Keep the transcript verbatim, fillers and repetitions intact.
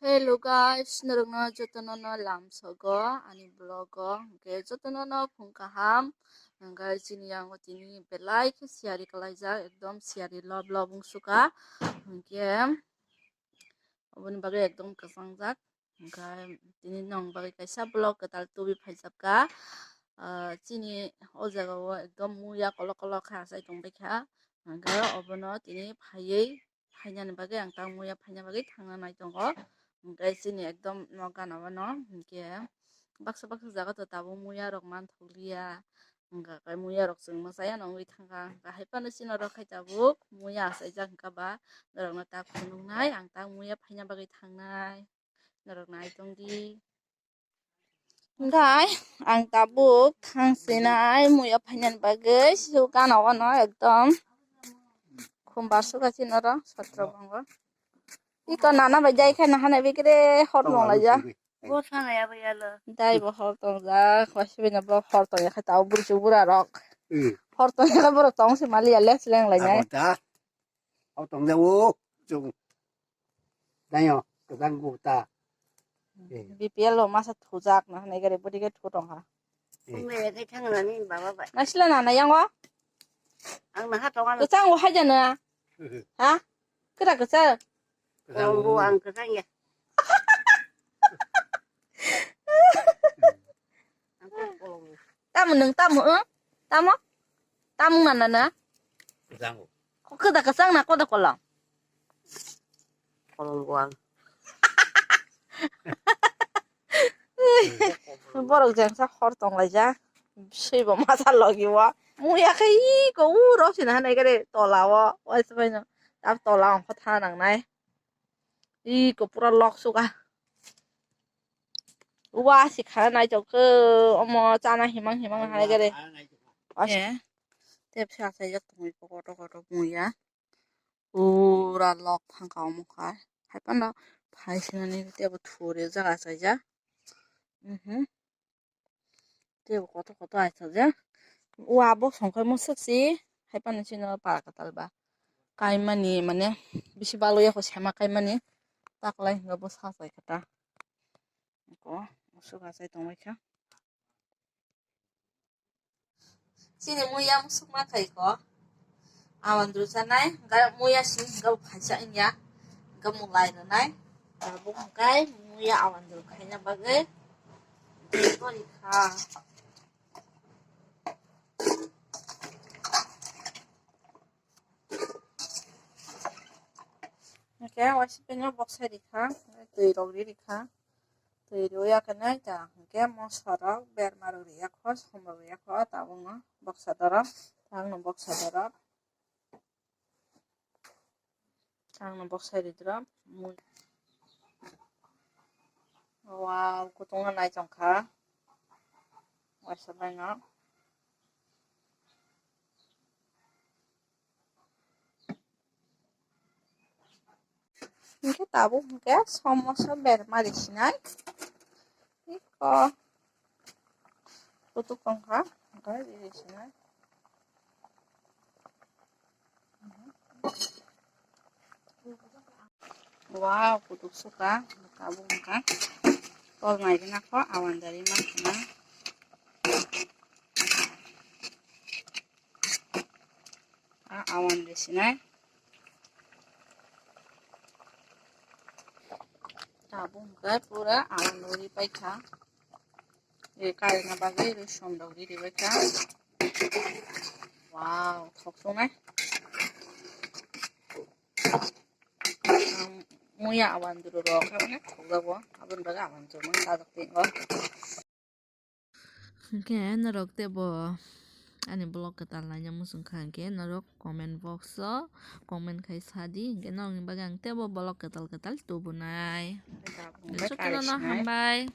Hello guys, norokno jotono no lamsogo ani vlog o, hwnkhe jotono no phung kaham. Hwnkhe chini yango tini belai khe siyari kalaijak, ekdom siyari lob lob wngsuka. Hwnkhe oboni bagwi ekdom kwchangjak. Hwnkhe tini nong bagwi kaisa vlog kwtal tubui phaijak ka. Ah, chini o jaga o ekdom muya kolok kolok khe achai tongbaikha. Hwnkhe obono tini phaiwi phainani bagwi ang tang muya phaina bagwi thangna nai tongo. Hwnkhe chini ekdom nok gana o no hwnkhe baksa baksa jaga to tabuk muya rok manthokliya. Hwnkhe muya rok chwng mwchaya no wngwi thangkha. Hwnkhe hai phano chini oro khai tabuk muya achaijak hwnkha ba norokno ta phunuknai ang tang muya phaina bagwi thangnai. Norok nai tongdi. Hwnkhe ang tabuk thang sinai muya phainani bagwi sio gana o no ekdom khumbar suka chini oro satra bongo. Iko nana bai jai khe nahana bikre hor tong laija. Bo sana ya ba yalo. Dai bo hor tong ja, khwasi bina bo hor tong ya khe tao buri chu bura rok. Hmm. Hor tong ya khe borok tong se mali ya lek leng lai nai. Abo ta. Hor tong ja o chung. Dai yo, kwchang gu ta. Eh. B P L o masa thujak nahana gari budi ke thu tong ha. Eh. Ung ya ke thang na ni baba bai. Nasila nana yango. Ang naha tong ano. Kwchang o haja na. Ha? Kra kwchang. Kwchang. Ang bu ang kwchang ya. Ang kwchang. Tamo nwng tamo, eh? Tamo? Tamo nana na? Kwchang o. Ko kwda kwchang na koda kolang? Kolom buang. Borok jengsa hor tonglaijak. Swibo masa logi o. Muya khe iko uro sina hanai gari tola o. Waisa baino. Tab tola ongkho thana nangnai. Iko pura lok suka. Wa si khana naitok khe omo chana himang himang hanai gari. Wa si. Eh. Tep sa sa jak tongwi kotor kotor muya. Pura lok phangka omo kha. Hai phano phai sinani tebo thuri jaga achaijak. Mhm. Tebo kotor kotor achaijak. Wa bo songkhai musuk si. Hai phano chini para kwtal ba. Kaimani mane bisi balo yako sema kaimani. Taklai hinga bo sa sai kha ta. Ko musuk achai tongwi kha. Chini muya musuk ma khai ko. Awandru chanai, ga muya sing ga phaisa inya, ga mulai ranai. Abo kai muya awandru khaina bagwi. Kori kha. Hwnkhe waisa bini boksai rikha, twi rok ri rikha, twi riwi ya khe nai ta hwnkhe moso rok berma rok riya kho, som rok riya kho, tabukno boksa dorok, tangno boksa dorok, tangno boksai ri dorok. Wow, kutung no nai tongkha, waisa baino. Hwnkhe tabuk hwnkhe somoso berma risinai. Iko kutuk tongkha, hwnkhe risinai. Wow, kutuk suka, tabuk hwnkha. Tol nai gana kho, awandari ma khna. A awan risinai. Tabuk hwnkhe pura awan rwi paikha. Rwi karina bagwi rwi som rok rwi ribaikha. Wow, thok suknai. Ang muya awandru rok khe onek thokjago. Aboni bagwi awandru mani sajak tongo. Hwnkhe norok teibo ani vlog kwtal naina muchung kha hwnkhe norok comment box o comment khai sadi, hwnkhe norokni bagwi ang teibo vlog kwtal kwtal tubunai. Jotono no hambai.